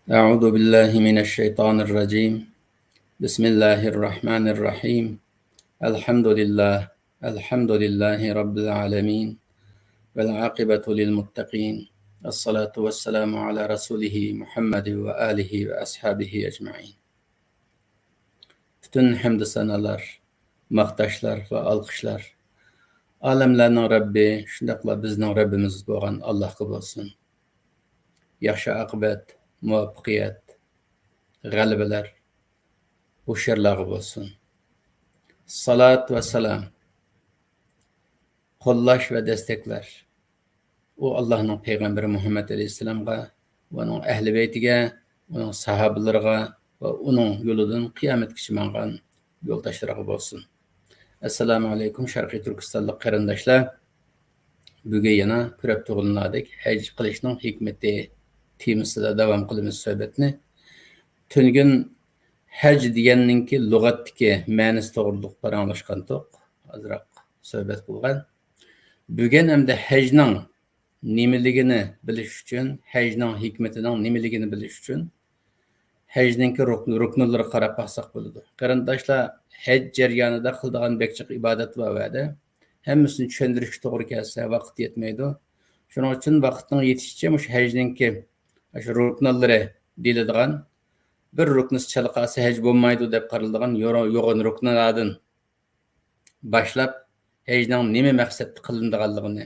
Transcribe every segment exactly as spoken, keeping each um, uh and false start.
أعوذ بالله من الشيطان الرجيم. بسم الله الرحمن الرحيم. الحمد لله. الحمد لله رب العالمين. والعاقبة للمتقين. الصلاة والسلام على رسوله محمد وآله وأصحابه أجمعين. پۈتۈن ھەمدۇ سانالار، ماختاشلار ۋە ئالقىشلار ئالەملەرنىڭ رەببى، شۇنداقلا بىزنىڭ رەببىمىز بولغان ئاللاھقا بولسۇن. ياخشى ئاقىۋەت، مۇۋەپپەقىيەت، غەلىبىلەر ھوشيارلارغا بولسۇن. سالات ۋە سالام، قوللاش ۋە دەستەكلەر ئۇ ئاللاھنىڭ پەيغەمبىرى مۇھەممەد ئەلەيھىسسالامغا، ئۇنىڭ ئەھلى بەيتىگە، ئۇنىڭ ساھابىلىرىغا ۋە ئۇنىڭ يولىدىن قىيامەتكىچە ماڭغان يولداشلىرىغا بولسۇن. ئەسسالامۇ ئەلەيكۇم، شەرقىي تۈركىستانلىق قېرىنداشلار. بۈگۈن يەنە كۆرۈپ تۇرغىنىڭلاردەك ھەج قىلىشنىڭ ھېكمىتى تېمىسىدا داۋام قىلىمىز سۆھبەتنى. تۈنۈگۈن ھەج دېگەننىڭكى لۇغەتتىكى مەنىسى توغرۇلۇق پاراڭلاشقانتۇق. ئازراق سۆھبەت قىلغان. بۈگۈن ئەمدى ھەجنىڭ نېمىلىكىنى بىلىش ئۈچۈن، ھەجنىڭ ھېكمىتىنىڭ نېمىلىكىنى بىلىش ئۈچۈن ھەجنىڭكى رۇكن-، رۇكنلىرىغا قاراپ باقساق بولىدۇ. قېرىنداشلار، ھەج جەريانىدا قىلىدىغان بەك جىق ئىبادەت بار ئۇ يەردە. ھەممىسىنى چۈشەندۈرۈشكە توغرا كەلسە، ۋاقىت يەتمەيدۇ. شۇنىڭ ئۈچۈن ۋاقىتنىڭ يېتىشىچە مۇشۇ ھەجنىڭكى، شۇ رۇكنلىرى دېيىلىدىغان، بىر رۇكنىسى چالا قالسا ھەج بولمايدۇ دەپ قارىلىدىغان يورۇ-، يوغان رۇكنلاردىن باشلاپ، ھەجنىڭ نېمە مەقسەتتە قىلىنىدىغانلىقىنى،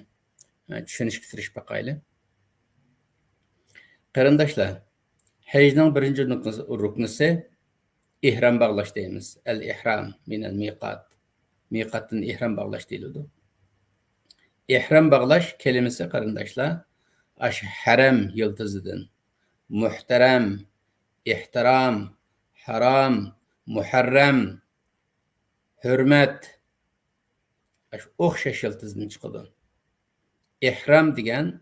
ئە، چۈشىنىشكە تىرىشىپ باقايلى. قېرىنداشلار، ھەجنىڭ بىرىنچى نۇقتىسى، رۇكنىسى ئېھرام باغلاش دەيمىز. ئەل ئېھرام مىنەل مىقات. مىقاتتىن ئېھرام باغلاش دېيىلىدۇ. ئېھرام باغلاش كەلىمىسى، قېرىنداشلار، ئاشۇ ھەرەم يىلتىزىدىن، مۇھتەرەم، ئېھتىرام، ھارام، مۇھەررەم، ھۆرمەت، ئاشۇ ئوخشاش يىلتىزدىن چىقىدۇ. ئېھرام دېگەن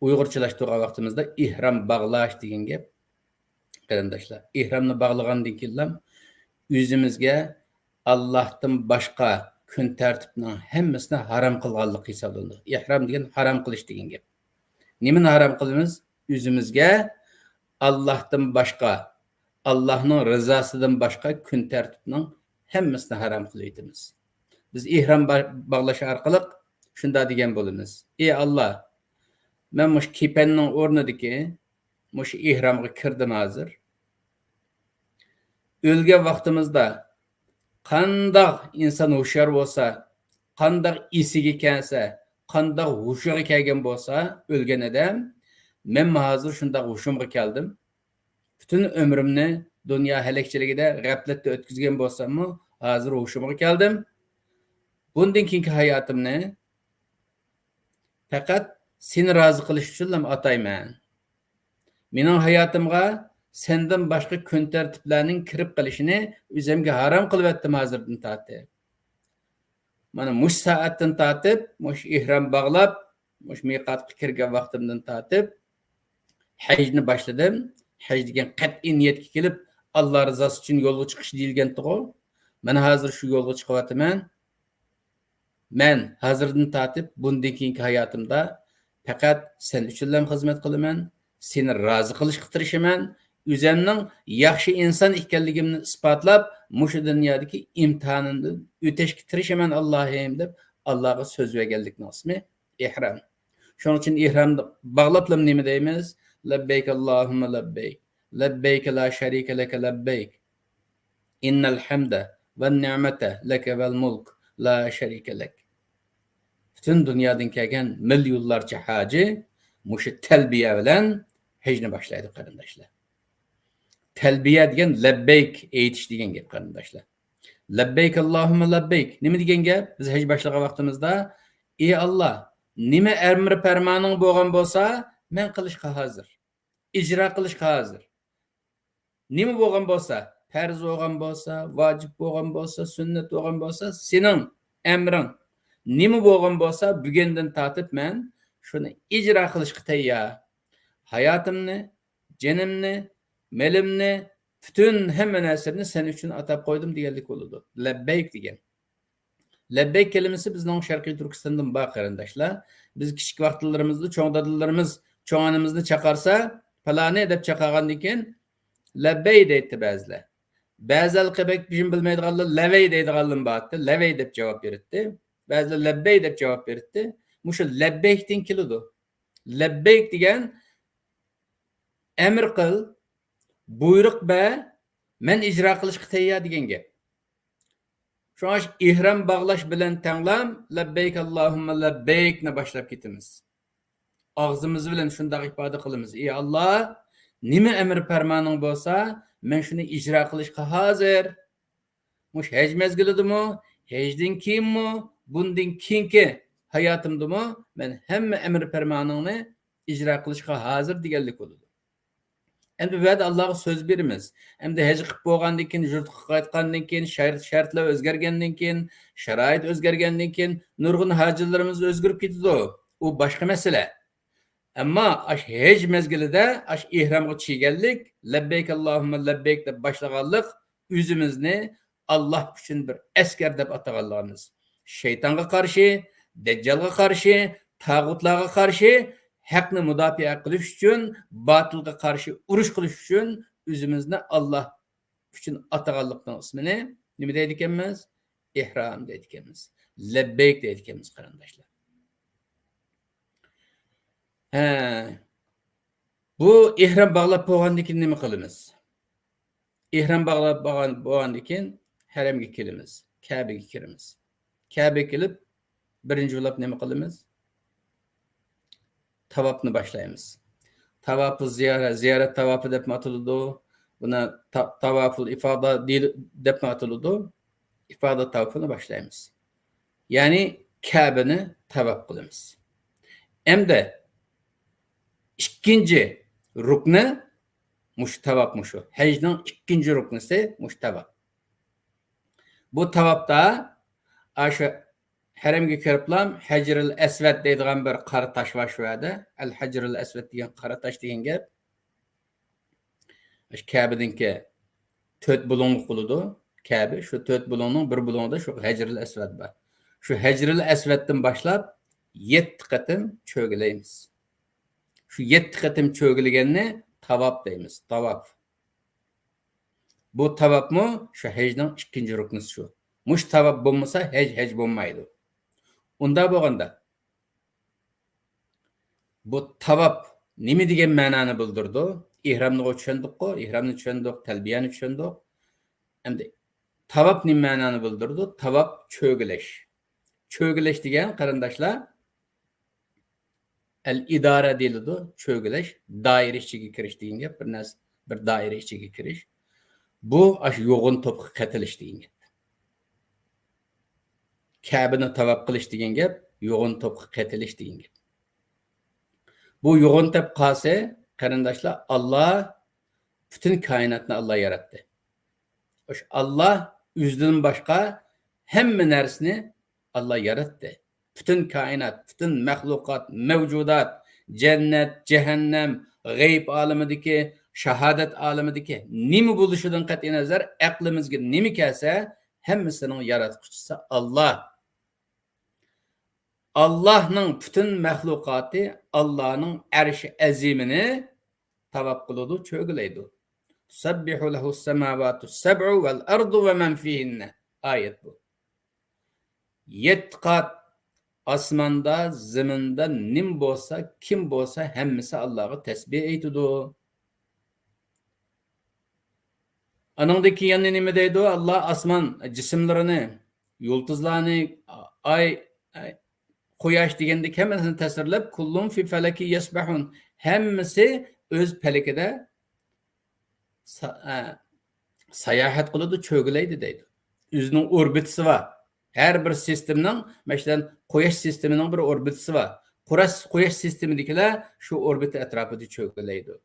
ئۇيغۇرچىلاشتۇرغان ۋاقتىمىزدا ئېھرام باغلاش دېگەن گەپ، قېرىنداشلار. ئېھرامنى باغلىغاندىن كېيىنلا ئۆزىمىزگە ئاللاھتىن باشقا كۈن تەرتىپنىڭ ھەممىسىنى ھارام قىلغانلىق ھېسابلىنىدۇ. ئېھرام دېگەن ھارام قىلىش دېگەن گەپ. نېمىنى ھارام قىلىمىز؟ ئۆزىمىزگە ئاللاھتىن باشقا، ئاللاھنىڭ رىزاسىدىن باشقا كۈن تەرتىپنىڭ ھەممىسىنى ھارام قىلىۋېتىمىز. بىز ئېھرام با-، باغلاش ئارقىلىق شۇنداق دېگەن بولىمىز: ئى ئاللا، مەن مۇشۇ كېپەننىڭ ئورنىدىكى مۇشۇ ئېھرامغا كىردىم ھازىر. ئۆلگەن ۋاقتىمىزدا قانداق ئىنسان ھوشيار بولسا، قانداق ئېسىگە كەلسە، قانداق ھوشىغا كەلگەن بولسا ئۆلگەن ئادەم، مەنمۇ ھازىر شۇنداق ھوشۇمغا كەلدىم. پۈتۈن ئۆمرۈمنى دۇنيا ھەلەكچىلىكىدە، غەپلەتتە ئۆتكۈزگەن بولساممۇ، ھازىر ھوشۇمغا كەلدىم. بۇندىن كېيىنكى ھاياتىمنى پەقەت سېنى رازى قىلىش ئۈچۈنلا ئاتايمەن. مېنىڭ ھاياتىمغا سەندىن باشقا كۈن تەرتىپلەرنىڭ كىرىپ قېلىشىنى ئۆزۈمگە ھارام قىلىۋەتتىم ھازىردىن تارتىپ. مانا مۇشۇ سائەتتىن تارتىپ، مۇشۇ ئېھرام باغلاپ، مۇشۇ مىقاتقا كىرگەن ۋاقتىمدىن تارتىپ، ھەجنى باشلىدىم. ھەج دېگەن قەتئىي نىيەتكە كېلىپ، ئاللا رىزاسى ئۈچۈن يولغا چىقىش دېيىلگەنتىغۇ. مانا ھازىر شۇ يولغا چىقىۋاتىمەن. مەن ھازىردىن تارتىپ بۇندىن كېيىنكى ھاياتىمدا پەقەت سەن ئۈچۈنلا خىزمەت قىلىمەن، سېنى رازى قىلىشقا تىرىشىمەن، ئۆزۈمنىڭ ياخشى ئىنسان ئىكەنلىكىمنى ئىسپاتلاپ، مۇشۇ دۇنيادىكى ئىمتىھانىمدىن ئۆتەشكە تىرىشىمەن، ئاللاھىم، دەپ ئاللاغا سۆز بەرگەنلىكنىڭ ئىسمى ئېھرام. شۇنىڭ ئۈچۈن ئېھرامنى باغلاپلا نېمە دەيمىز؟ لەببەيك ئاللاھۇممە لەببەيك. لەببەيك لا شەرىكە لەكە لەببەيك. ئىننەل ھەمدە ۋەن نىئمەتە لەكە ۋەل مۇلك لا شەرىكە لەك. پۈتۈن دۇنيادىن كەلگەن مىليونلارچە ھاجى مۇشۇ تەلبىيە بىلەن ھەجنى باشلايدۇ، قېرىنداشلار. تەلبىيە دېگەن لەببەيك ئېيتىش دېگەن گەپ، قېرىنداشلار. لەببەيك ئاللاھۇممە لەببەيك. نېمە دېگەن گەپ؟ بىز ھەج باشلىغان ۋاقتىمىزدا، ئى ئاللا، نېمە ئەمر پەرمانىڭ بولغان بولسا، مەن قىلىشقا ھازىر. ئىجرا قىلىشقا ھازىر. نېمە بولغان بولسا، پەرز بولغان بولسا، ۋاجىپ بولغان بولسا، سۈننەت بولغان بولسا، سېنىڭ ئەمرىڭ نېمە بولغان بولسا، بۈگۈندىن تارتىپ مەن شۇنى ئىجرا قىلىشقا تەييار. ھاياتىمنى، جېنىمنى، مېلىمنى، پۈتۈن ھەممە نەرسەمنى سەن ئۈچۈن ئاتاپ قويدۇم دېگەنلىك بولىدۇ. لەببەيك دېگەن. لەببەيك كەلىمىسى بىزنىڭ شەرقىي تۈركىستاندىن بار، قېرىنداشلار. بىز كىچىك ۋاقىتلىرىمىزدا چوڭ دادىلىرىمىز چوڭ ئانىمىزنى چاقارسا، پالانى دەپ چاقىرغاندىن كېيىن، لەببەي دەيتتى بەزىلەر. بەزى ھېلىقى بەك بىلمەيدىغانلار لەۋەي دەيدىغانلار بارتتى. لەۋەي دەپ جاۋاب بېرەتتى. بەزىلەر لەببەي دەپ جاۋاب بېرەتتى. مۇشۇ لەببەيكتىن كېلىدۇ. لەببەيك دېگەن ئەمر قىل، بۇيرۇق بەر، مەن ئىجرا قىلىشقا تەييار دېگەن گەپ. شۇڭا ئېھرام باغلاش بىلەن تەڭلا لەببەيك ئاللاھۇممە لەببەيكنى باشلاپ كېتىمىز. ئاغزىمىز بىلەن شۇنداق ئىپادە قىلىمىز: ئى ئاللا، نېمە ئەمر پەرمانىڭ بولسا، مەن شۇنى ئىجرا قىلىشقا ھازىر. مۇشۇ ھەج مەزگىلىدىمۇ، ھەجدىن كېيىنمۇ، بۇندىن كېيىنكى ھاياتىمدىمۇ مەن ھەممە ئەمر پەرمانىڭنى ئىجرا قىلىشقا ھازىر دېگەنلىك بولىدۇ. ئەمدى بۇ يەردە ئاللاغا سۆز بېرىمىز. ئەمدى ھەج قىلىپ بولغاندىن كېيىن، يۇرتقا قايتقاندىن كېيىن، شەرت، شەرتلەر ئۆزگەرگەندىن كېيىن، شارائىت ئۆزگەرگەندىن كېيىن نۇرغۇن ھاجىلىرىمىز ئۆزگىرىپ كېتىدۇ. ئۇ باشقا مەسىلە. ئەمما ئاش ھەج مەزگىلىدە ئاش ئېھرامغا چىگەنلىك، لەببەيك ئاللاھۇممە لەببەيك دەپ باشلىغانلىق ئۆزىمىزنى ئاللاھ ئۈچۈن بىر ئەسكەر دەپ ئاتىغانلىقىمىز. شەيتانغا قارشى، دەججالغا قارشى، تاغۇتلارغا قارشى ھەقنى مۇداپىئە قىلىش ئۈچۈن، باتىلغا قارشى ئۇرۇش قىلىش ئۈچۈن ئۆزىمىزنى ئاللاھ ئۈچۈن ئاتىغانلىقنىڭ ئىسمىنى نېمە دەيدىكەنمىز؟ ئېھرام دەيدىكەنمىز. لەببەيك دەيدىكەنمىز، قېرىنداشلار. ھە، بۇ ئېھرام باغلاپ بولغاندىن كېيىن نېمە قىلىمىز؟ ئېھرام باغلاپ بولغان، بولغاندىن كېيىن ھەرەمگە كېلىمىز، كەبىگە كىرىمىز. كەبىگە كېلىپ، بىرىنچى بولۇپ نېمە قىلىمىز؟ تاۋاپنى باشلايمىز. تاۋاپۇ زىيارەت، زىيارەت تاۋاپى دەپمۇ ئاتىلىدۇ. بۇنى تا-، تاۋاپۇل ئىفادا دېيىل-، دەپمۇ ئاتىلىدۇ. ئىفادا تاۋاپىنى باشلايمىز. يەنى كەبىنى تاۋاپ قىلىمىز. ئەمدى ئىككىنچى رۇكنى مۇشۇ تاۋاپ، مۇشۇ ھەجنىڭ ئىككىنچى رۇكنىسى مۇشۇ تاۋاپ. بۇ تاۋاپتا ئاشۇ ھەرەمگە كىرىپلا ھەجرىل ئەسۋەد دەيدىغان بىر قارا تاش بار شۇ يەردە. ئەل ھەجرىل ئەسۋەد دېگەن قارا تاش دېگەن گەپ. شۇ كەبىنىڭكى تۆت بۇلۇڭلۇق بولىدۇ. كەبە، شۇ تۆت بۇلۇڭنىڭ بىر بۇلۇڭىدا شۇ ھەجرىل ئەسۋەد بار. شۇ ھەجرىل ئەسۋەدتىن باشلاپ يەتتە قېتىم چۆگىلەيمىز. شۇ يەتتە قېتىم چۆگىلىگەننى تاۋاپ دەيمىز، تاۋاپ. بۇ تاۋاپمۇ شۇ ھەجنىڭ ئىككىنچى رۇكنىسى شۇ. مۇشۇ تاۋاپ بولمىسا ھەج، ھەج بولمايدۇ. ئۇنداق بولغاندا، بۇ تاۋاپ نېمە دېگەن مەنانى بىلدۈرىدۇ؟ ئېھرامنىغۇ چۈشەندۇققۇ، ئېھرامنى چۈشەندۇق، تەلبىيەنى چۈشەندۇق. ئەمدى تاۋاپ نېمە مەنانى بىلدۈرىدۇ؟ تاۋاپ چۆگىلەش. چۆگىلەش دېگەن، قېرىنداشلار، ئەل ئىدارە دېيىلىدۇ، چۆگىلەش، دائىرە ئىچىگە كىرىش دېگەن گەپ، بىر نەرسە، بىر دائىرە ئىچىگە كىرىش. بۇ ئاشۇ يوغان توپقا قېتىلىش دېگەن گەپ. كەبىنى تاۋاپ قىلىش دېگەن گەپ، يوغان توپقا قېتىلىش دېگەن گەپ. بۇ يوغان توپ قالسا، قېرىنداشلار، ئاللا پۈتۈن كائىناتنى ئاللا ياراتتى. ئاشۇ ئاللا ئۆزىدىن باشقا ھەممە نەرسىنى ئاللا ياراتتى. پۈتۈن كائىنات، پۈتۈن مەخلۇقات، مەۋجۇدات، جەننەت، جەھەننەم، غەيب ئالىمىدىكى، شاھادەت ئالىمىدىكى نېمە بولۇشىدىن قەتئىينەزەر، ئەقلىمىزگە نېمە كەلسە، ھەممىسىنىڭ ياراتقۇچىسى ئاللا. ئاللانىڭ پۈتۈن مەخلۇقاتى ئاللانىڭ ئەرشى ئەزىمىنى تاۋاپ قىلىدۇ، چۆگىلەيدۇ. تۇسەببىھۇ لەھۇس سەماۋاتۇس سەبئۇ ۋەل ئەرضۇ ۋە مەن فىھىننە. ئايەت بۇ. يەتتە قات ئاسماندا، زېمىندا نېمە بولسا، كىم بولسا، ھەممىسى ئاللاغا تەسبىھ ئېيتىدۇ. ئانىڭدىن كېيىن يەنە نېمە دەيدۇ؟ ئاللا ئاسمان جىسىملىرىنى، يۇلتۇزلارنى، ئاي، قۇياش دېگەندەك ھەممىسىنى تەسۋىرلەپ، كۇللۇن فى فەلەكى يەسبەھۇن، ھەممىسى ئۆز پەلىكىدە سا-، ئە، ساياھەت قىلىدۇ، چۆگىلەيدۇ دەيدۇ. ئۆزىنىڭ ئوربىتىسى بار. ھەر بىر سىستېمىنىڭ، مەسىلەن، قۇياش سىستېمىنىڭ بىر ئوربىتىسى بار. قۇراش-، قۇياش سىستېمىدىكىلەر شۇ ئوربىتا ئەتراپىدا چۆگىلەيدۇ.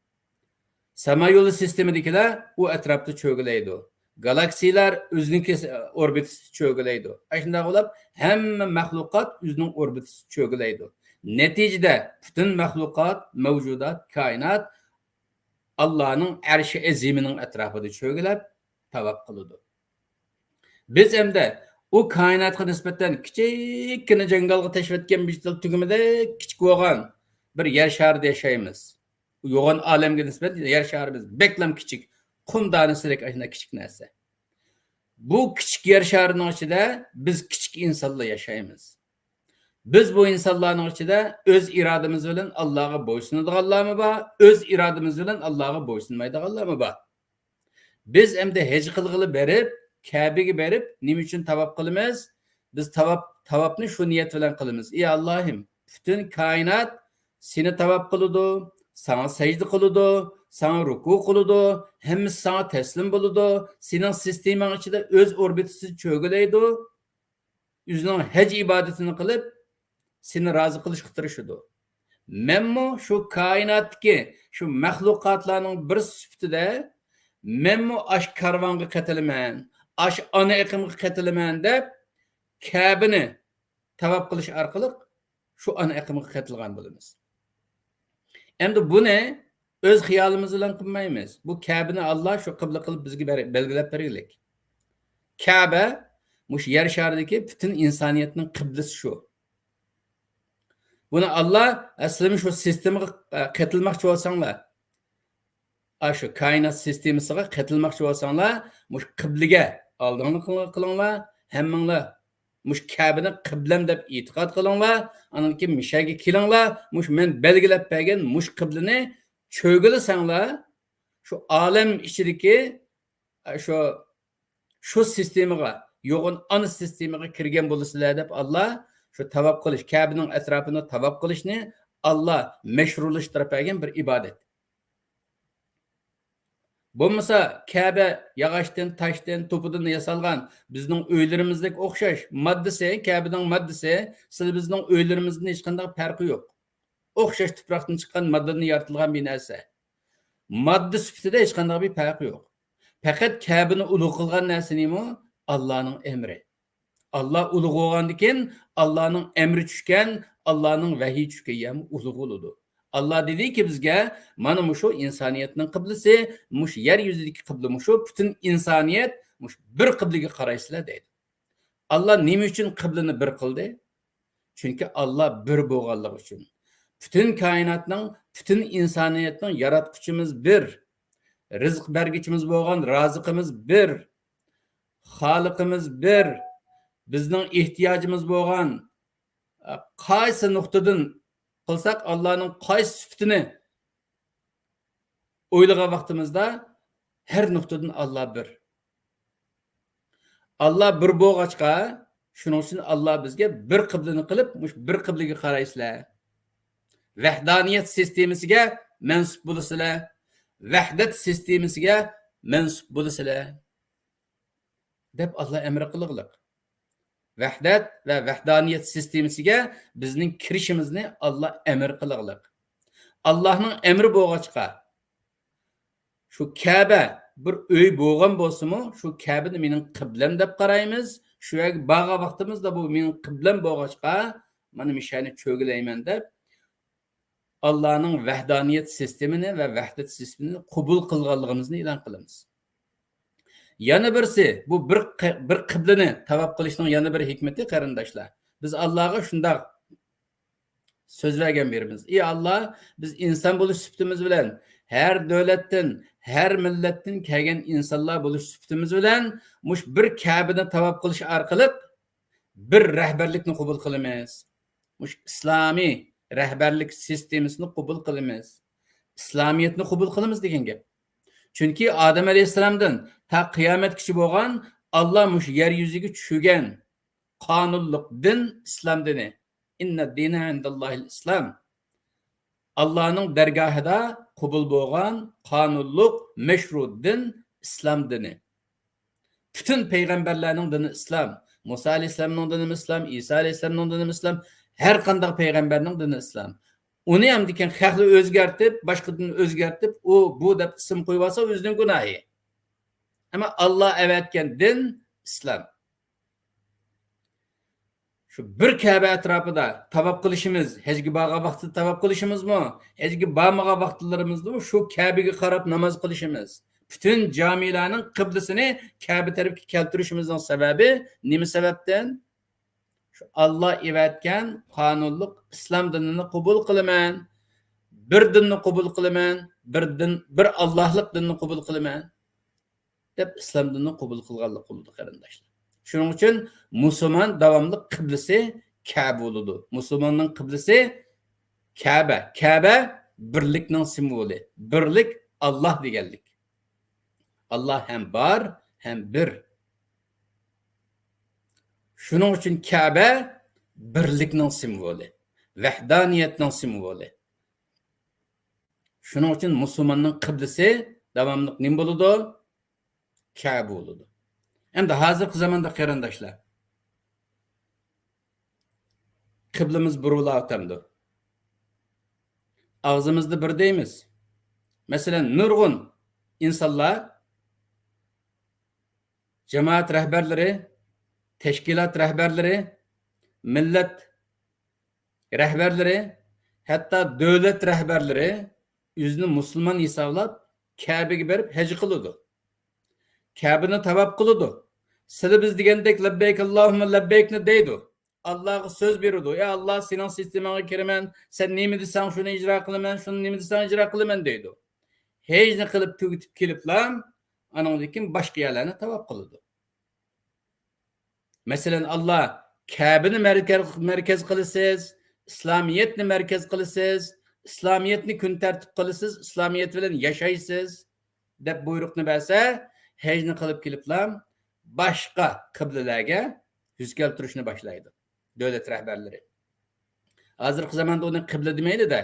ساما يولى سىستېمىدىكىلەر ئۇ ئەتراپتا چۆگىلەيدۇ. گالاكسىيلار ئۆزىنىڭكى ئوربىتىسىدا چۆگىلەيدۇ. ئاشۇنداق بولۇپ، ھەممە مەخلۇقات ئۆزىنىڭ ئوربىتىسىدا چۆگىلەيدۇ. نەتىجىدە پۈتۈن مەخلۇقات، مەۋجۇدات، كائىنات ئاللانىڭ ئەرشى ئەزىمىنىڭ ئەتراپىدا چۆگىلەپ تاۋاپ قىلىدۇ. بىز ئەمدى ئۇ كائىناتقا نىسبەتەن كىچىككىنە جاڭگالغا تەشۋەتكەن بىر تۈگمىدەك كىچىك بولغان بىر يەر شارىدا ياشايمىز. يوغان ئالەمگە نىسبەتەن يەر شارىمىز بەكلا كىچىك، قۇم دانىسىدەك ئاشۇنداق كىچىك نەرسە. بۇ كىچىك يەر شارىنىڭ ئىچىدە بىز كىچىك ئىنسانلار ياشايمىز. بىز بۇ ئىنسانلارنىڭ ئىچىدە ئۆز ئىرادىمىز بىلەن ئاللاغا بويسۇنىدىغانلارمۇ بار، ئۆز ئىرادىمىز بىلەن ئاللاغا بويسۇنمايدىغانلارمۇ بار. بىز ئەمدى ھەج قىلغىلى بېرىپ، كەبىگە بېرىپ نېمە ئۈچۈن تاۋاپ قىلىمىز؟ بىز تاۋاپ، تاۋاپنى شۇ نىيەت بىلەن قىلىمىز: ئى ئاللاھىم، پۈتۈن كائىنات سېنى تاۋاپ قىلىدۇ، ساڭا سەجدە قىلىدۇ، ساڭا رۇكۇ قىلىدۇ، ھەممىسى ساڭا تەسلىم بولىدۇ، سېنىڭ سىستېماڭ ئىچىدە ئۆز ئوربىتىسىدا چۆگىلەيدۇ، ئۆزىنىڭ ھەج ئىبادىتىنى قىلىپ، سېنى رازى قىلىشقا تىرىشىدۇ. مەنمۇ شۇ كائىناتتىكى شۇ مەخلۇقاتلارنىڭ بىرسى سۈپىتىدە، مەنمۇ ئاشۇ كارۋانغا قېتىلىمەن، ئاشۇ ئانا ئېقىمغا قېتىلىمەن دەپ، كەبىنى تاۋاپ قىلىش ئارقىلىق شۇ ئانا ئېقىمغا قېتىلغان بولىمىز. ئەمدى بۇنى ئۆز خىيالىمىز بىلەن قىلمايمىز. بۇ كەبىنى ئاللا شۇ قىبلە قىلىپ بىزگە بەر-، بەلگىلەپ بەرگىلىك. كەبە مۇشۇ يەر شارىدىكى پۈتۈن ئىنسانىيەتنىڭ قىبلىسى شۇ. بۇنى ئاللا، ئە، سىلەرمۇ شۇ سىستېمىغا، ئە، قېتىلماقچى بولساڭلار، ئاشۇ كائىنات سىستېمىسىغا قېتىلماقچى بولساڭلار، مۇشۇ قىبلىگە ئالدىڭلار قىلىڭلار، ھەممىڭلار مۇشۇ كەبىنى قىبلەم دەپ ئېتىقاد قىلىڭلار، ئاندىن كېيىن مۇشۇ يەرگە كېلىڭلار، مۇشۇ مەن بەلگىلەپ بەرگەن مۇشۇ قىبلىنى چۆگىلىسەڭلار، شۇ ئالەم ئىچىدىكى، ئە، شۇ، شۇ سىستېمىغا، يوغان ئانا سىستېمىغا كىرگەن بولىسىلەر دەپ، ئاللا شۇ تاۋاپ قىلىش، كەبىنىڭ ئەتراپىنى تاۋاپ قىلىشنى ئاللا مەشرۇلاشتۇرۇپ بەرگەن بىر ئىبادەت. بولمىسا كەبە ياغاچتىن، تاشتىن، توپىدىن ياسالغان بىزنىڭ ئۆيلىرىمىزدەك ئوخشاش. ماددىسى، كەبىنىڭ ماددىسى سىلى بىزنىڭ ئۆيلىرىمىزدىن ھېچقانداق پەرقى يوق. ئوخشاش تۇپراقتىن چىققان ماددىدىن يارىتىلغان بىر نەرسە. ماددا سۈپىتىدە ھېچقانداق بىر پەرقى يوق. پەقەت كەبىنى ئۇلۇغ قىلغان نەرسە نېمە؟ ئاللانىڭ ئەمرى. ئاللا ئۇلۇغ بولغاندىكىن، ئاللانىڭ ئەمرى چۈشكەن، ئاللانىڭ ۋەھىي چۈشكەن يەرمۇ ئۇلۇغ بولىدۇ. ئاللا دېدىكى بىزگە، مانا مۇشۇ ئىنسانىيەتنىڭ قىبلىسى، مۇشۇ يەر يۈزىدىكى قىبلە مۇشۇ، پۈتۈن ئىنسانىيەت مۇشۇ بىر قىبلىگە قارايسىلەر دەيدۇ. ئاللا نېمە ئۈچۈن قىبلىنى بىر قىلدى؟ چۈنكى ئاللا بىر بولغانلىقى ئۈچۈن. پۈتۈن كائىناتنىڭ، پۈتۈن ئىنسانىيەتنىڭ ياراتقۇچىمىز بىر. رىزىق بەرگۈچىمىز بولغان رازىقىمىز بىر. خالىقىمىز بىر. بىزنىڭ ئېھتىياجىمىز بولغان، ئە، قايسى نۇقتىدىن قىلساق، ئاللانىڭ قايسى سۈپىتىنى ئويلىغان ۋاقتىمىزدا، ھەر نۇقتىدىن ئاللا بىر. ئاللا بىر بولغاچقا، شۇنىڭ ئۈچۈن ئاللا بىزگە بىر قىبلىنى قىلىپ، مۇشۇ بىر قىبلىگە قارايسىلەر. ۋەھدانىيەت سىستېمىسىگە مەنسۇپ بولىسىلەر. ۋەھدەت سىستېمىسىگە مەنسۇپ بولىسىلەر، دەپ ئاللا ئەمر قىلغىلىق. ۋەھدەت ۋە ۋەھدانىيەت سىستېمىسىگە بىزنىڭ كىرىشىمىزنى ئاللا ئەمر قىلغىلىق. ئاللانىڭ ئەمرى بولغاچقا، شۇ كەبە بىر ئۆي بولغان بولسىمۇ، شۇ كەبىنى مېنىڭ قىبلەم دەپ قارايمىز. شۇ يەرگە بارغان ۋاقتىمىزدا بۇ مېنىڭ قىبلەم بولغاچقا، مانا مۇشۇ يەرنى چۆگىلەيمەن دەپ، ئاللانىڭ ۋەھدانىيەت سىستېمىنى ۋە ۋەھدەت سىستېمىنى قوبۇل قىلغانلىقىمىزنى ئېلان قىلىمىز. يەنە بىرسى، بۇ بىر قى-، بىر قىبلىنى تاۋاپ قىلىشنىڭ يەنە بىر ھېكمىتى، قېرىنداشلار، بىز ئاللاغا شۇنداق سۆز بەرگەن بىرىمىز: ئى ئاللا، بىز ئىنسان بولۇش سۈپىتىمىز بىلەن، ھەر دۆلەتتىن، ھەر مىللەتتىن كەلگەن ئىنسانلار بولۇش سۈپىتىمىز بىلەن مۇشۇ بىر كەبىنى تاۋاپ قىلىش ئارقىلىق بىر رەھبەرلىكنى قوبۇل قىلىمىز. مۇشۇ ئىسلامىي رەھبەرلىك سىستېمىسىنى قوبۇل قىلىمىز. ئىسلامىيەتنى قوبۇل قىلىمىز دېگەن گەپ. چۈنكى ئادەم ئەلەيھىسسالامدىن تا قىيامەتكىچە بولغان ئاللا مۇشۇ يەر يۈزىگە چۈشۈرگەن قانۇنلۇق دىن ئىسلام دىنى. ئىننەددىنە ئىندەللاھىل ئىسلام. ئاللانىڭ دەرگاھىدا قوبۇل بولغان قانۇنلۇق، مەشرۇ دىن ئىسلام دىنى. پۈتۈن پەيغەمبەرلەرنىڭ دىنى ئىسلام. مۇسا ئەلەيھىسسالامنىڭ دىنىمۇ ئىسلام، ئىسا ئەلەيھىسسالامنىڭ دىنىمۇ ئىسلام، ھەر قانداق پەيغەمبەرنىڭ دىنى ئىسلام. ئۇنى ئەمدىكىن خەقلەر ئۆزگەرتىپ، باشقا دىن ئۆزگەرتىپ، ئۇ، بۇ دەپ ئىسىم قويۇۋالسا، ئۆزىنىڭ گۇناھى. ئەمما ئاللا ئەۋەتكەن دىن ئىسلام. شۇ بىر كەبە ئەتراپىدا تاۋاپ قىلىشىمىز، ھەجگە بارغان ۋاقتىدا تاۋاپ قىلىشىمىزمۇ، ھەجگە بارمىغان ۋاقىتلىرىمىزدىمۇ شۇ كەبىگە قاراپ ناماز قىلىشىمىز، پۈتۈن جامىلارنىڭ قىبلىسىنى كەبە تەرەپكە كەلتۈرۈشىمىزنىڭ سەۋەبى نېمە سەۋەبتىن؟ شۇ ئاللا ئەۋەتكەن قانۇنلۇق ئىسلام دىنىنى قوبۇل قىلىمەن. بىر دىننى قوبۇل قىلىمەن، بىر دىن، بىر ئاللاھلىق دىننى قوبۇل قىلىمەن دەپ ئىسلام دىنىنى قوبۇل قىلغانلىق بولىدۇ، قېرىنداشلار. شۇنىڭ ئۈچۈن مۇسۇلمان داۋاملىق قىبلىسى كەبە بولىدۇ. مۇسۇلماننىڭ قىبلىسى كەبە. كەبە بىرلىكنىڭ سىمۋولى. بىرلىك، ئاللاھ دېگەنلىك. ئاللاھ ھەم بار، ھەم بىر. شۇنىڭ ئۈچۈن كەبە بىرلىكنىڭ سىمۋولى، ۋەھدانىيەتنىڭ سىمۋولى. شۇنىڭ ئۈچۈن مۇسۇلماننىڭ قىبلىسى داۋاملىق نېمە بولىدۇ؟ كەبە بولىدۇ. ئەمدى ھازىرقى زاماندا، قېرىنداشلار، قىبلىمىز بۇرۇلاۋاتامدۇ؟ ئاغزىمىزدا بىر دەيمىز. مەسىلەن، نۇرغۇن ئىنسانلار، جامائەت رەھبەرلىرى، تەشكىلات رەھبەرلىرى، مىللەت رەھبەرلىرى، ھەتتا دۆلەت رەھبەرلىرى ئۆزىنى مۇسۇلمان ھېسابلاپ، كەبىگە بېرىپ ھەج قىلىدۇ. كەبىنى تاۋاپ قىلىدۇ. سىلى بىز دېگەندەك لەببەيك ئاللاھۇممە لەببەيكنى دەيدۇ. ئاللاغا سۆز بېرىدۇ. يا ئاللا، سېنىڭ سىستېماڭغا كىرىمەن، سەن نېمە دېسەڭ، شۇنى ئىجرا قىلىمەن، شۇنى نېمە دېسەڭ، ئىجرا قىلىمەن دەيدۇ. ھەجنى قىلىپ تۈگىتىپ كېلىپلا، ئانىڭدىن كېيىن باشقا يەرلەرنى تاۋاپ قىلىدۇ. مەسىلەن، ئاللا، كەبىنى مەركەز، مەركەز قىلىسىز، ئىسلامىيەتنى مەركەز قىلىسىز، ئىسلامىيەتنى كۈن تەرتىپ قىلىسىز، ئىسلامىيەت بىلەن ياشايسىز، دەپ بۇيرۇقنى بەرسە، ھەجنى قىلىپ كېلىپلا باشقا قىبلىلەرگە يۈز كەلتۈرۈشنى باشلايدۇ دۆلەت رەھبەرلىرى. ھازىرقى زاماندا ئۇنى قىبلە دېمەيلى-دە،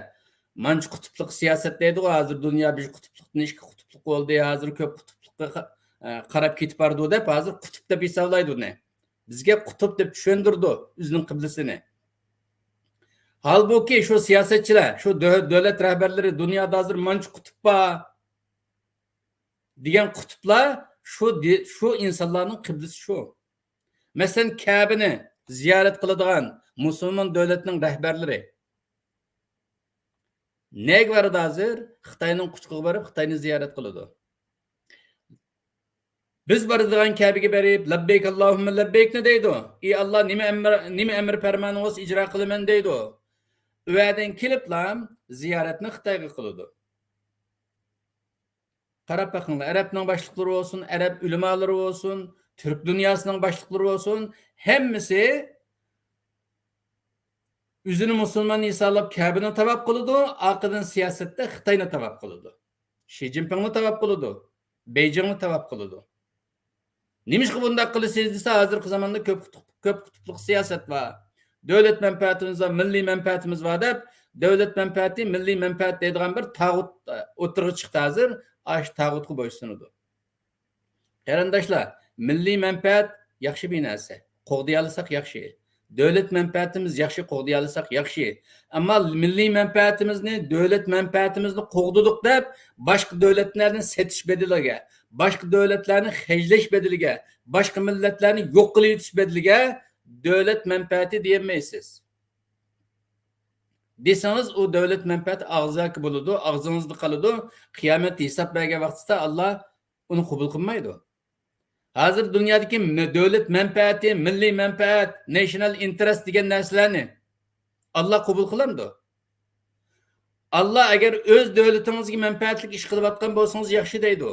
مانچە قۇتۇپلۇق سىياسەت دەيدىغۇ، ھازىر دۇنيا بىر قۇتۇپلۇقتىن ئىككى قۇتۇپلۇق بولدى، ھازىر كۆپ قۇتۇپلۇققا قا-، ئە، قاراپ كېتىپ بارىدۇ دەپ، ھازىر قۇتۇپ دەپ ھېسابلايدۇ ئۇنى. بىزگە قۇتۇپ دەپ چۈشەندۈرىدۇ ئۆزىنىڭ قىبلىسىنى. ھالبۇكى، شۇ سىياسەتچىلەر، شۇ دۆ-، دۆلەت رەھبەرلىرى، دۇنيادا ھازىر مانچە قۇتۇپ بار دېگەن قۇتۇپلار شۇ دې-، شۇ ئىنسانلارنىڭ قىبلىسى شۇ. مەسىلەن، كەبىنى زىيارەت قىلىدىغان مۇسۇلمان دۆلەتنىڭ رەھبەرلىرى نەگە بارىدۇ ھازىر؟ خىتاينىڭ قۇچىقىغا بېرىپ، خىتاينى زىيارەت قىلىدۇ. بىز بارىدىغان كەبىگە بېرىپ، لەببەيك ئاللاھۇممە لەببەيكنى دەيدۇ. ئى ئاللا، نېمە ئەمر، نېمە ئەمر پەرمانىڭ بولسا ئىجرا قىلىمەن دەيدۇ. ئۇ يەردىن كېلىپلا زىيارەتنى خىتايغا قىلىدۇ. قاراپ بېقىڭلار، ئەرەبنىڭ باشلىقلىرى بولسۇن، ئەرەب ئۆلىمالىرى بولسۇن، تۈرك دۇنياسىنىڭ باشلىقلىرى بولسۇن، ھەممىسى ئۆزىنى مۇسۇلمان ھېسابلاپ كەبىنى تاۋاپ قىلىدۇ، ئارقىدىن سىياسەتتە خىتاينى تاۋاپ قىلىدۇ. شى جىنپىڭنى تاۋاپ قىلىدۇ، بېيجىڭنى تاۋاپ قىلىدۇ. نېمىشقا بۇنداق قىلىسىز دېسە، ھازىرقى زاماندا كۆپ قۇتۇپ-، كۆپ قۇتۇپلۇق سىياسەت بار. دۆلەت مەنپەئەتىمىز بار، مىللىي مەنپەئەتىمىز بار دەپ، دۆلەت مەنپەئەتى، مىللىي مەنپەئەت دەيدىغان بىر تاغۇت، ئە، ئوتتۇرىغا چىقتى ھازىر. ئاشۇ تاغۇتقا بويسۇنىدۇ. قېرىنداشلار، مىللىي مەنپەئەت ياخشى بىر نەرسە. قوغدىيالىساق ياخشى. دۆلەت مەنپەئەتىمىز ياخشى، قوغدىيالىساق ياخشى. ئەمما مىللىي مەنپەئەتىمىزنى، دۆلەت مەنپەئەتىمىزنى قوغدىدۇق دەپ، باشقا دۆلەتلەرنى سېتىش بەدىلىگە، باشقا دۆلەتلەرنى خەجلەش بەدىلىگە، باشقا مىللەتلەرنى يوق قىلىۋېتىش بەدىلىگە دۆلەت مەنپەئەتى دېيەلمەيسىز. دېسىڭىز، ئۇ دۆلەت مەنپەئەتى ئاغزاكى بولىدۇ، ئاغزىڭىزدا قالىدۇ. قىيامەت ھېساب بەرگەن ۋاقتىدا ئاللا ئۇنى قوبۇل قىلمايدۇ. ھازىر دۇنيادىكى م-، دۆلەت مەنپەئەتى، مىللىي مەنپەئەت، نېشنال ئىنتېرېست دېگەن نەرسىلەرنى ئاللا قوبۇل قىلامدۇ؟ ئاللا ئەگەر ئۆز دۆلىتىڭىزگە مەنپەئەتلىك ئىش قىلىۋاتقان بولسىڭىز ياخشى دەيدۇ.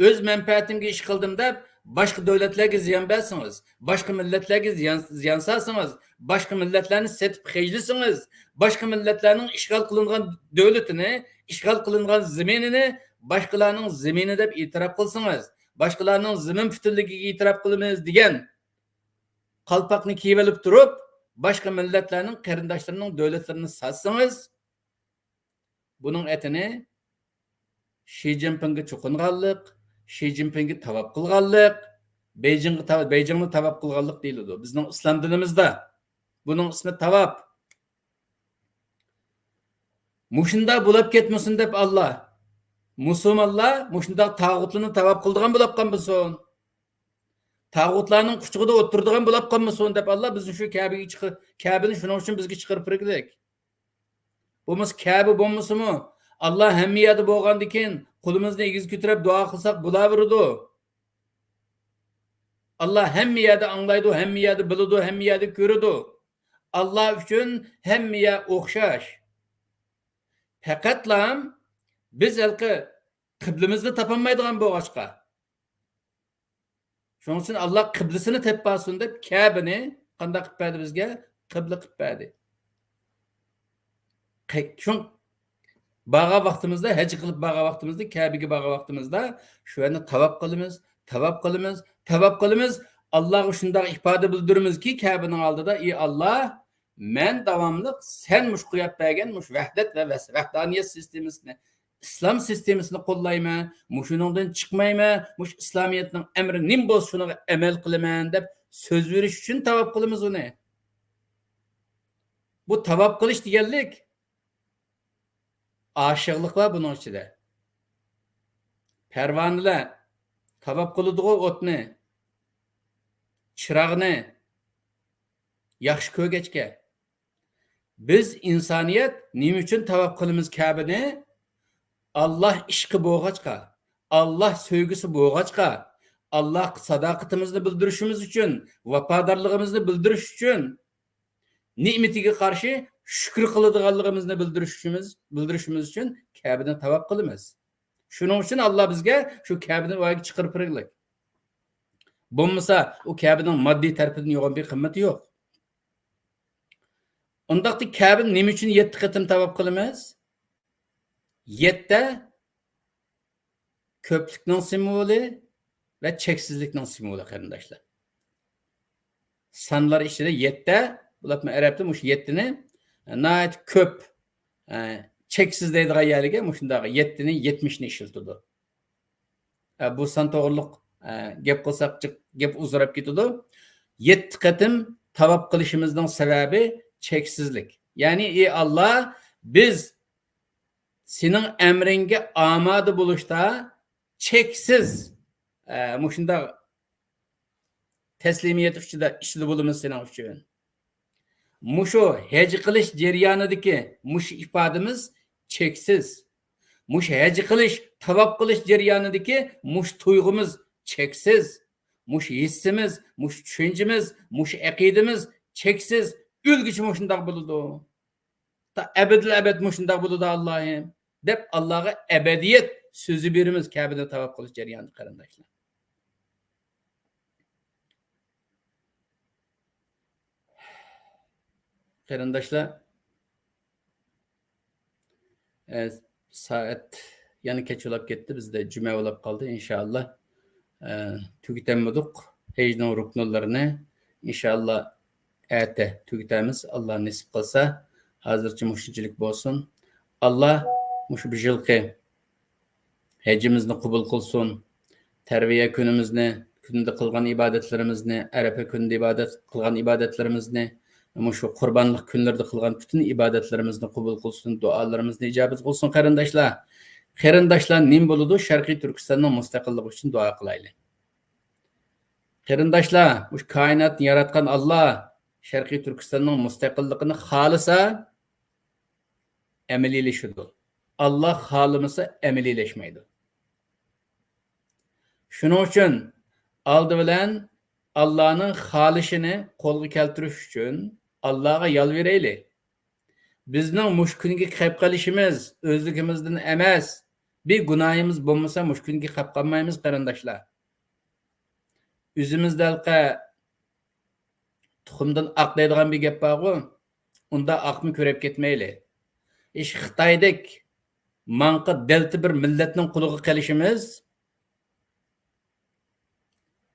ئۆز مەنپەئەتىمگە ئىش قىلدىم دەپ، باشقا دۆلەتلەرگە زىيان بەرسىڭىز، باشقا مىللەتلەرگە زىيان، زىيان سالسىڭىز، باشقا مىللەتلەرنى سېتىپ خەجلىسىڭىز، باشقا مىللەتلەرنىڭ ئىشغال قىلىنغان دۆلىتىنى، ئىشغال قىلىنغان زېمىنىنى باشقىلارنىڭ زېمىنى دەپ ئېتىراپ قىلسىڭىز، باشقىلارنىڭ زېمىن پۈتۈنلۈكىگە ئېتىراپ قىلىمىز دېگەن قالپاقنى كىيىۋېلىپ تۇرۇپ، باشقا مىللەتلەرنىڭ قېرىنداشلىرىنىڭ دۆلەتلىرىنى ساتسىڭىز، بۇنىڭ ئېتىنى شى جىنپىڭگە چوقۇنغانلىق، شى جىنپىڭگە تاۋاپ قىلغانلىق، بېيجىڭغا تاۋ-، بېيجىڭنى تاۋاپ قىلغانلىق دېيىلىدۇ بىزنىڭ ئىسلام دىنىمىزدا. بۇنىڭ ئىسمى تاۋاپ. مۇشۇنداق بولاپ كەتمىسۇن دەپ ئاللا، مۇسۇلمانلار مۇشۇنداق تاغۇتلارنى تاۋاپ قىلىدىغان بولاپ قالمىسۇن، تاغۇتلارنىڭ قۇچىقىدا ئولتۇرىدىغان بولاپ قالمىسۇن دەپ ئاللا بىزنى شۇ كەبىگە چىقىر-، كەبىنى شۇنىڭ ئۈچۈن بىزگە چىقىرىپ بەرگۈدەك. بولمىسا كەبە بولمىسىمۇ، ئاللا ھەممە يەردە بولغاندىكىن، قولىمىزنى ئېگىز كۆتۈرۈپ دۇئا قىلساق بولاۋېرىدۇ. ئاللا ھەممە يەردە ئاڭلايدۇ، ھەممە يەردە بىلىدۇ، ھەممە يەردە كۆرىدۇ. ئاللا ئۈچۈن ھەممە يەر ئوخشاش. پەقەتلا بىز ھېلىقى قىبلىمىزنى تاپالمايدىغان بولغاچقا، شۇنىڭ ئۈچۈن ئاللا قىبلىسىنى تېپىپ بارسۇن دەپ، كەبىنى قانداق قىلىپ بەردى بىزگە؟ قىبلە قىلىپ بەردى. قەي-، شۇڭ بارغان ۋاقتىمىزدا، ھەج قىلىپ بارغان ۋاقتىمىزدا، كەبىگە بارغان ۋاقتىمىزدا شۇ يەرنى تاۋاپ قىلىمىز، تاۋاپ قىلىمىز، تاۋاپ قىلىمىز. ئاللاغا شۇنداق ئىپادە بىلدۈرىمىزكى، كەبىنىڭ ئالدىدا، ئى ئاللا، مەن داۋاملىق سەن مۇشۇ قويۇپ بەرگەن مۇشۇ ۋەھدەت ۋە ۋەس-، ۋەھدانىيەت سىستېمىسىنى، ئىسلام سىستېمىسىنى قوللايمەن، مۇشۇنىڭدىن چىقمايمەن، مۇشۇ ئىسلامىيەتنىڭ ئەمرى نېمە بولسا شۇنىڭغا ئەمەل قىلىمەن دەپ سۆز بېرىش ئۈچۈن تاۋاپ قىلىمىز ئۇنى. بۇ تاۋاپ قىلىش دېگەنلىك ئاشىقلىق بار بۇنىڭ ئىچىدە. پەرۋانىلەر تاۋاپ قىلىدىغۇ ئوتنى، چىراغنى ياخشى كۆرگەچكە. بىز ئىنسانىيەت نېمە ئۈچۈن تاۋاپ قىلىمىز كەبىنى؟ ئاللا ئىشقى بولغاچقا، ئاللا سۆيگۈسى بولغاچقا، ئاللاغا ساداقىتىمىزنى بىلدۈرۈشىمىز ئۈچۈن، ۋاپادارلىقىمىزنى بىلدۈرۈش ئۈچۈن، نېمىتىگە قارشى شۈكۈر قىلىدىغانلىقىمىزنى بىلدۈرۈشىمىز، بىلدۈرۈشىمىز ئۈچۈن كەبىنى تاۋاپ قىلىمىز. شۇنىڭ ئۈچۈن ئاللا بىزگە شۇ كەبىنى ۋايىگە چىقىرىپ بېرىگلىك. بولمىسا ئۇ كەبىنىڭ ماددىي تەرىپىدىن يوغان بىر قىممىتى يوق. ئۇنداقتا كەبىنى نېمە ئۈچۈن يەتتە قېتىم تاۋاپ قىلىمىز؟ يەتتە كۆپلۈكنىڭ سىمۋولى ۋە چەكسىزلىكنىڭ سىمۋولى، قېرىنداشلار. سانلار ئىچىدە يەتتە، بولۇپمۇ ئەرەبتە مۇشۇ يەتتىنى ناھايىتى كۆپ، ئە، چەكسىز دەيدىغان يەرگە مۇشۇنداق يەتتىنى، يەتمىشنى ئىشلىتىدۇ. ئە، بۇ سان توغرۇلۇق، ئە، گەپ قىلساق جىق گەپ ئۇزىراپ كېتىدۇ. يەتتە قېتىم تاۋاپ قىلىشىمىزنىڭ سەۋەبى چەكسىزلىك. يەنى، ئى ئاللا، بىز سېنىڭ ئەمرىڭگە ئامادە بولۇشتا چەكسىز، ئە، مۇشۇنداق تەسلىمىيەت ئىچىدە، ئىچىدە بولىمىز سېنىڭ ئۈچۈن. مۇشۇ ھەج قىلىش جەريانىدىكى مۇشۇ ئىپادىمىز چەكسىز. مۇشۇ ھەج قىلىش، تاۋاپ قىلىش جەريانىدىكى مۇشۇ تۇيغۇمىز چەكسىز. مۇشۇ ھېسسىمىز، مۇشۇ چۈشەنچىمىز، مۇشۇ ئەقىدىمىز چەكسىز. ئۆلگۈچە مۇشۇنداق بولىدۇ. تا ئەبەدىل ئەبەد مۇشۇنداق بولىدۇ، ئاللاھىم، دەپ ئاللاغا ئەبەدىيەت سۆزى بېرىمىز كەبىنى تاۋاپ قىلىش جەريانىدا، قېرىنداشلار. قېرىنداشلار، ئە، سائەت يەنە كەچ بولاپ كەتتى، بىزدە جۈمە بولاپ قالدى. ئىنشائاللا، ئە، تۈگىتەلمىدۇق ھەجنىڭ رۇكنلىرىنى. ئىنشائاللا، ئەتە تۈگىتەمىز، ئاللا نېسىپ قىلسا. ھازىرچە مۇشۇنچىلىك بولسۇن. ئاللا مۇشۇ بۇ يىلقى ھەجىمىزنى قوبۇل قىلسۇن. تەرۋىيە كۈنىمىزنى، كۈندە قىلغان ئىبادەتلىرىمىزنى، ئەرەپە كۈنىدە ئىبادەت قىلغان ئىبادەتلىرىمىزنى، مۇشۇ قۇربانلىق كۈنلىرىدە قىلغان پۈتۈن ئىبادەتلىرىمىزنى قوبۇل قىلسۇن، دۇئالىرىمىزنى ئىجابەت قىلسۇن، قېرىنداشلار. قېرىنداشلار، نېمە بولىدۇ؟ شەرقىي تۈركىستاننىڭ مۇستەقىللىقى ئۈچۈن دۇئا قىلايلى. قېرىنداشلار، مۇشۇ كائىناتنى ياراتقان ئاللا شەرقىي تۈركىستاننىڭ مۇستەقىللىقىنى خالىسا، ئەمەلىيلىشىدۇ. ئاللا خالىمىسا، ئەمەلىيلەشمەيدۇ. شۇنىڭ ئۈچۈن ئالدى بىلەن ئاللانىڭ خالىشىنى قولغا كەلتۈرۈش ئۈچۈن ئاللاغا يالۋۇرايلى. بىزنىڭ مۇشۇ كۈنگە كەپ قېلىشىمىز ئۆزلۈكىمىزدىن ئەمەس. بىر گۇناھىمىز بولمىسا، مۇشۇ كۈنگە كەپ قالمايمىز، قېرىنداشلار. ئۆزىمىزدە ھېلىقى تۇخۇمدىن ئاق دەيدىغان بىر گەپ بارغۇ، ئۇنداق ئاقنى كۆرۈپ كەتمەيلى. ئىش خىتايدەك ماڭقا دەلتە بىر مىللەتنىڭ قولىغا قېلىشىمىز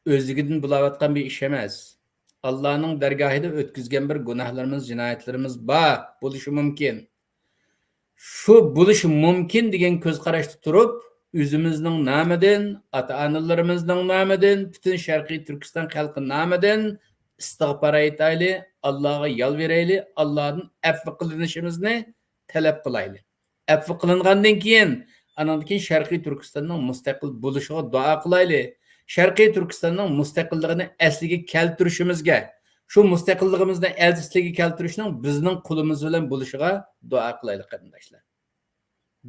ئۆزلۈكىدىن بولاۋاتقان بىر ئىش ئەمەس. ئاللانىڭ دەرگاھىدا ئۆتكۈزگەن بىر گۇناھلىرىمىز، جىنايەتلىرىمىز بار، بولۇشى مۇمكىن. شۇ بولۇشى مۇمكىن دېگەن كۆز قاراشتا تۇرۇپ، ئۆزىمىزنىڭ نامىدىن، ئاتا-ئانىلىرىمىزنىڭ نامىدىن، پۈتۈن شەرقىي تۈركىستان خەلقى نامىدىن ئىستىغپار ئېيتايلى، ئاللاغا يالۋۇرايلى، ئاللادىن ئەپۇ قىلىنىشىمىزنى تەلەپ قىلايلى. ئەپۇ قىلىنغاندىن كېيىن، ئانىڭدىن كېيىن شەرقىي تۈركىستاننىڭ مۇستەقىل بولۇشىغا دۇئا قىلايلى. شەرقىي تۈركىستاننىڭ مۇستەقىللىقىنى ئەسلىگە كەلتۈرۈشىمىزگە، شۇ مۇستەقىللىقىمىزنى ئەسلىگە كەلتۈرۈشنىڭ بىزنىڭ قولىمىز بىلەن بولۇشىغا دۇئا قىلايلى، قېرىنداشلار.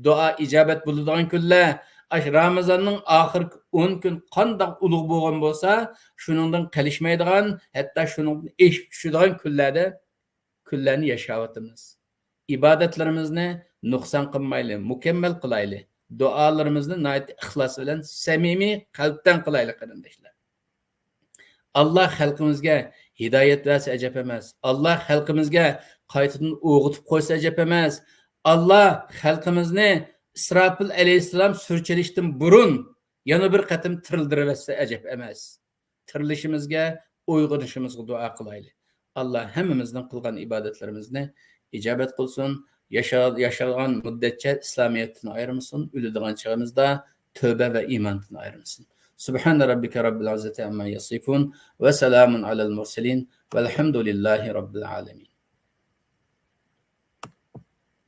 دۇئا ئىجابەت بولىدىغان كۈنلەر، ئاشۇ رامىزاننىڭ ئاخىرقى ئون كۈن قانداق ئۇلۇغ بولغان بولسا، شۇنىڭدىن قېلىشمايدىغان، ھەتتا شۇنىڭدىن ئېشىپ چۈشىدىغان كۈنلەردە، كۈنلەرنى ياشاۋاتىمىز. ئىبادەتلىرىمىزنى نۇقسان قىلمايلى، مۇكەممەل قىلايلى. دۇئالىرىمىزنى ناھايىتى ئىخلاس بىلەن، سەمىمىي قەلبتىن قىلايلى، قېرىنداشلار. ئاللا خەلقىمىزگە ھىدايەت بەرسە ئەجەب ئەمەس. ئاللا خەلقىمىزگە قايتىدىن ئويغىتىپ قويسا ئەجەب ئەمەس. ئاللا خەلقىمىزنى ئىسراپىل ئەلەيھىسسالام سۈر چېلىشتىن بۇرۇن يەنە بىر قېتىم تىرىلدۈرۈۋەتسە ئەجەب ئەمەس. تىرىلىشىمىزگە، ئويغىنىشىمىزغا دۇئا قىلايلى. ئاللا ھەممىمىزنىڭ قىلغان ئىبادەتلىرىمىزنى ئىجابەت قىلسۇن. ياشا-، ياشىغان مۇددەتچە ئىسلامىيەتتىن ئايرىمىسۇن. ئۆلىدىغان چېغىمىزدا تۆبە ۋە ئىماندىن ئايرىمىسۇن. سبحان ربك رب العزة عما يصفون وسلام على المرسلين والحمد لله رب العالمين.